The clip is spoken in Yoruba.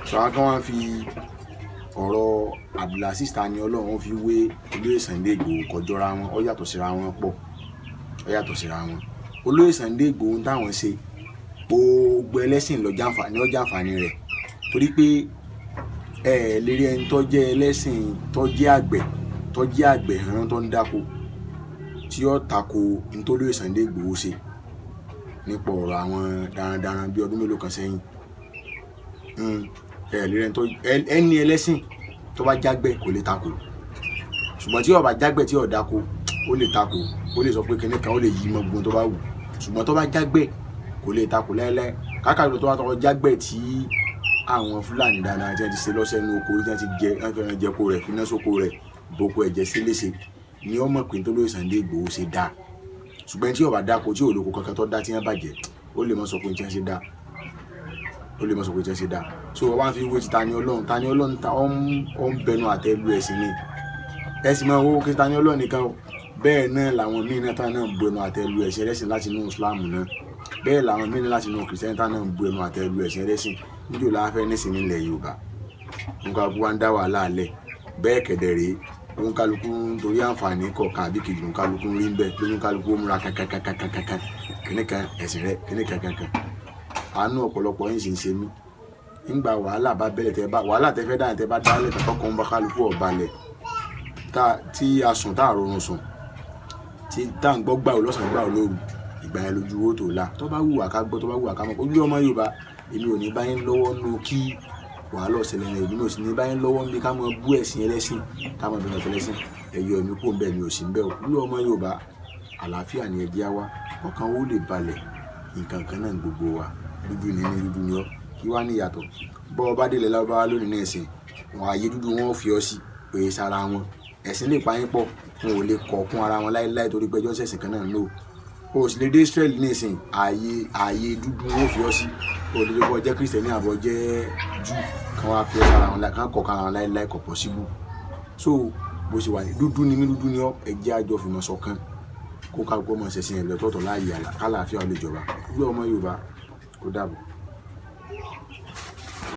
Sọ àwọn kan wá ń fi ọ̀rọ̀ Abdulazeez Tani Olohun fi wé olóyè Sunday Igboho, kọjọra wọn, ó yàtọ̀ síra wọn pọ̀, ó yàtọ̀ síra wọn. Olóyè Sunday Igboho táwọn ṣe, gbogbo ẹlẹ́sìn ló jàǹfààní, ó jàǹfààní rẹ̀, torí pé ẹ lè rí ẹni tó jẹ́ ẹlẹ́sìn, tó jẹ́ àgbẹ̀, tó jẹ́ àgbẹ̀ ẹran tó ń dáko, tí ó tako ntòlóyè Sunday Igboho ṣe nípa ọ̀rọ̀ àwọn darandaran bí ọdún mélòó kan sẹ́yìn. Ẹ lè rí ẹni tó ẹni ẹlẹ́sìn tó bá jágbẹ̀ kò lè tako, ṣùgbọ́n tí ó bá jágbẹ̀ tí ó dáko, ó lè tako, ó lè sọ pé kinní kan, ó lè yí mọ́ gbogbo tó bá wù. Ṣùgbọ́n tó bá jágbẹ̀, kò lè tako láéláé. Kákàtúntò tó bá tọkọ jágbẹ̀ tí àwọn Fúlàní dáadáa tí wọ́n ti ṣe lọ́sẹ̀ nínú oko, tí wọ́n ti jẹ, wọ́n fẹ́ràn jẹko rẹ̀, finá sóko rẹ̀, boko ẹ̀jẹ̀ sí léṣe, ni ó mọ̀ pé tó lóye Sunday Igboho ṣe dáa. Ṣùgbọ́n tí ó bá dáko, tí ò lóko kankan tó dá tí wọ́n bàjẹ́, ó lè mọ̀ sọ pé tí wọ́n ṣe dáa, ó lè mọ̀ sọ pé tí wọ́n ṣe dáa. So wọ́n wá fi wé ti Tani Olohun. Tani Olohun ta ó ń bẹnu àtẹ́ lu ẹ̀sìn ni, ẹ̀sìn máa wó kí Tani Olohun nìkan. Bẹ́ẹ̀ náà làwọn míì náà táwọn náà ń bu ẹnu àtẹ́ lu ẹ̀sìn ẹlẹ́sìn láti inú Islam náà. Bẹ́ẹ̀ làwọn míì náà láti inú Kìrìsìtẹ́nì táwọn náà ń bu ẹnu àtẹ́ lu ẹ̀sìn ẹlẹ́sìn. Níjò la fẹ́ nísìnyí nílẹ̀ Yorùbá? Nǹkan kálukú wa ń dá wàhálà alẹ̀. Bẹ́ẹ̀ kẹ̀dẹ̀ rèé, òun kálukú nítorí àǹfààní kọ̀ọ̀kan àbí kejì, òun kálukú ń rí bẹ́ẹ̀ lóyún, kálukú ó múra kankankankankan, kíní kan ẹ̀sìn rẹ, kíní kan kankan. Àánú ọ̀pọ̀lọpọ̀ yín sì ń ṣe mí. Nígbà wàhálà bá bẹ̀rẹ̀, tẹ́ bá wàhálà tẹ́ fẹ́ dáhùn, tẹ́ bá dálẹ̀ tọkàn ń bá kálukú ọ̀balẹ̀, tí a sùn, tá a rọrùn sùn, tí tá à ń gbọ́ gbà ó lọ́sàn-án, gbà ó lóru, ìgbà yẹn lójú owó tó la. Tó bá wù wá ká gbọ́, tó bá wù wá ká mọ̀. Ojú ọmọ Yorùbá, èmi ò ní bá yín lọ́wọ́ nù kí wàhálà ọ̀sẹ̀lẹ̀ yẹn. Èmi náà sì ní bá yín lọ́wọ́ níbi ká mọ bú ẹ̀sìn ẹlẹ́sìn, ká mọ bẹ̀rẹ̀ tẹ́lẹ́sìn. Ẹ̀yọ èmi kò ń bẹ̀, mi ò sí ń bẹ̀ o. Ojú ọmọ Yorùbá, àlàáfíà ni ẹ jẹ́ á wá, ọkàn wo lè balẹ̀. Nǹkan kan náà gbogbo wa, dúdú ni ní dúdú ni ọ́, kí wá ní ìyàtọ̀? Bọ́ ọ bá délẹ̀ lárúbáwá lónìí náà, ẹ̀sìn wọn, ààyè dúdú wọn fi ọ sí pé sára wọn. Ẹ̀sìn lè pa yín pọ̀, wọn ò lè kọ̀ kún ara wọn láéláé, torí pé ẹjọ́ sẹ̀sìn kan náà ń lò. O sì lè dé Israel ní ìsìn, ààyè dúdú wọn fi ọ sí. O lè bọ́ jẹ́ Kristẹni àbọ̀ jẹ́ Júù, kan wá fi ọ sára wọn, kan kọ̀ kára wọn láéláé, kò possible. So bó ṣe wà ní, dúdú ni mí, dúdú ni ọ, ẹ jẹ́ àjọ fìmọ̀ ṣọ̀kan, kó ká gbọ́ mọ̀ ṣẹ̀sìn ẹ̀ lọ́tọ̀ọ̀tọ̀ láàyè kálàáfíà ó lè jọba. Gbé ọmọ Yorùbá, ó dàbọ̀.